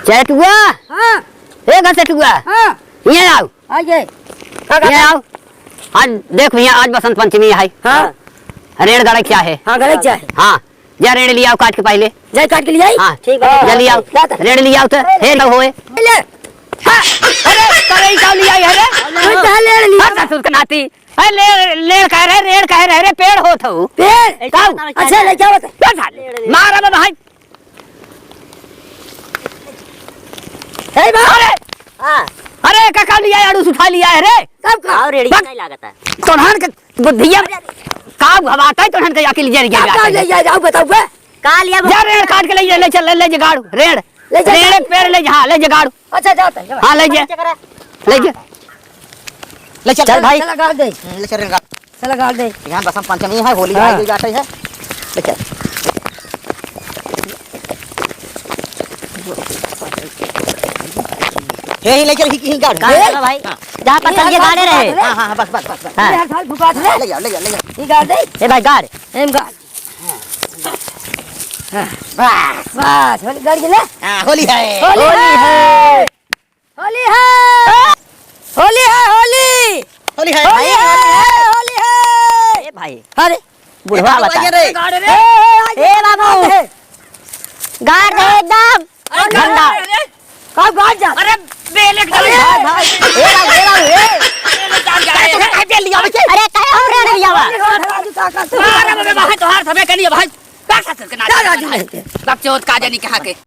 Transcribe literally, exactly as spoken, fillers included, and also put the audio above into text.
चेटुआ। हाँ। ए गा चेटुआ। हाँ। हियाँ आओ। आइए। का हियाँ आओ। आज देख भइया, आज बसंत पंचमी है। हाँ। रेड़ गड़े क्या है? हाँ, गड़े क्या है? हाँ। जा रेड़ लियाओ काट के पहिले। जा काट के लियाई? हाँ। ठीक बा। जा लियाओ। जा त। रेड़ लियाओ त। हे न होए। ले। हाँ। अरे, तरे ई का लियाई है रे? तू कहाँ ले लिया? हाँ, ससुर के नाती। अरे, ले, लेड़ कह रहे, रेड़ कह रहे रे, पेड़ होत हऊ। पेड़? काऊ? अच्छा, ले क्या होता है? क्या था? मारा ना भाई। ए बा-, अरे! हाँ। अरे, काका लिया, आड़ू से उठा लिया है रे। तब का? और रेड़ी बक-, नहीं लागता। तोन्हन के बुद्धिया का घबाता है, तोन्हन के अकिल जर गया का, का जाता है। ले जा, जाओ, बताओ बे। का लिया बा-, जा, रेड़ काट के ले जा, ले चल, ले, ले जा गाड़ू, रेड़। ले जा, रेड़ जा। एक पेड़ ले जा, हाँ, ले जा गाड़ू। अच्छा, जाता है, जा। हाँ, ले जा। ले जा। ले चल, चल भाई। चला, गाड़ दे। हम्म, ले चल, रेड़ गाड़। चला गाड़ दे। यहाँ बसंत पंचमी है, होली हाँ। आई जाते है। ले चल। हे ही ले चल, ही, ही गाड़। गाड़ ए? दे भाई। हाँ। जहाँ पर ये सब ये हाथ गाड़े रहे। फुकात रहे। हाँ, हाँ, हाँ, बस, बस, बस, बस। हाँ। ये हाथ फुकात रहे। ले जाओ, ले जाओ, ले जाओ। ये गाड़ दे। ए भाई, गाड़। एम गाड़। हाँ। बस। बस, होली गाड़ के ले। हाँ, होली है। होली होली है। है। होली है। होली है, होली। होली है। होली है, होली है। ए भाई। अरे। बुढ़वा ए, बता। ए, ए, ए, ए, ए बाबू। गाड़ दे एकदम। अरे, झंडा। अरे, का गाड़ जा? अरे, बेले का अरे, भाई, भाई। ए बाबू, ए बाबू, ए। अरे, ले जा, जा, ए। अरे, कहे हो रे, अरे, बाबा। अरे, बाबा, तोहार समय कनिया, भाई। का खातिर के ना जा, जा, जा। बकचोद का जानी कहाँ के।